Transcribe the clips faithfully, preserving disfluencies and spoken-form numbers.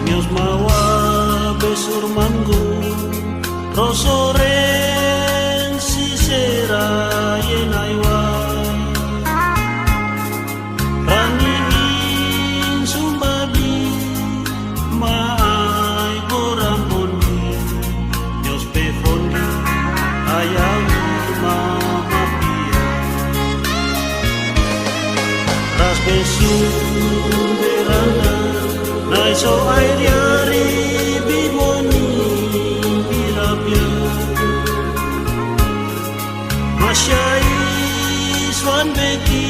Nyos mawa be sur manggo, rosoren si sera yenaiwa. Rani in sumbabi, maay goram bondi, nyos pe fondi, ayaw i mamapia. Ras be sumberana, nay so air yari bi moni bi rapia. Masya i swan beki,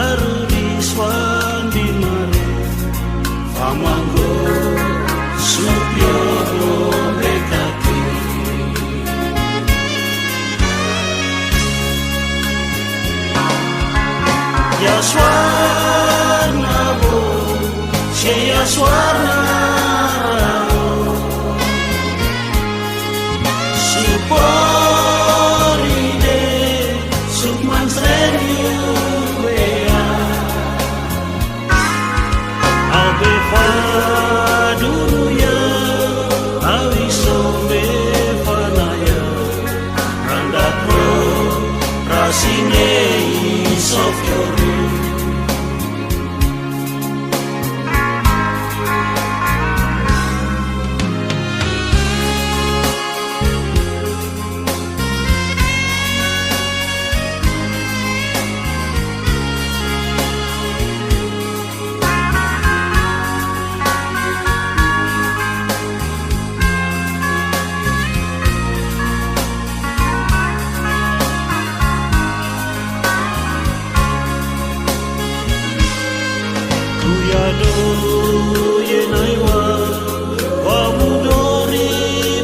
aruri swan bi mare, famanggo supyo bo bekaki. Ya swarna bo, se ya swarna rao. Supori de, supman sreni uwea. Aw be fa duruya, aw i so be fanaya. Randa pro, rasine i so fiori. Kuyado yenaiwa, wa mudori,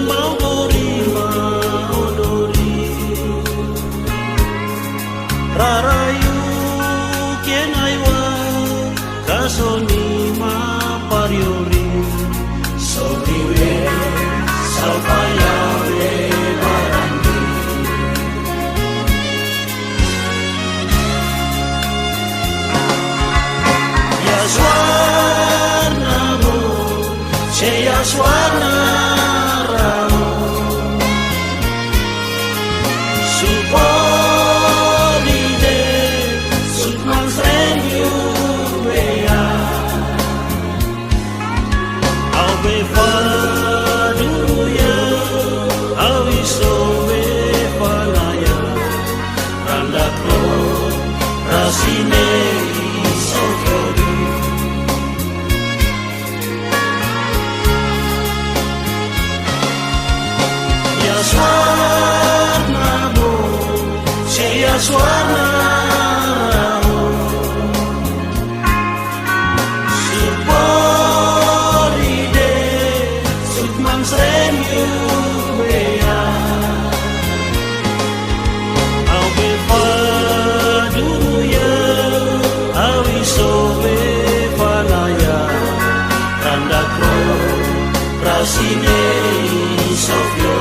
maudori, maudori. Rarayu kenaiwa, kasoni mapariori. Soniwe, sapayawe barandi. Ya swarna bo, se ya swarna rao. Supori de, supman sreni uwea. Aw be fa duruya, aw i so be fanaya. Randa pro, rasine i so fiori. Ya swarna bo, se ya swarna rao. Supori de, supman sreni uwea. Aw be fa duruya, aw i so be fanaya. Randa pro, rasine i so fiori.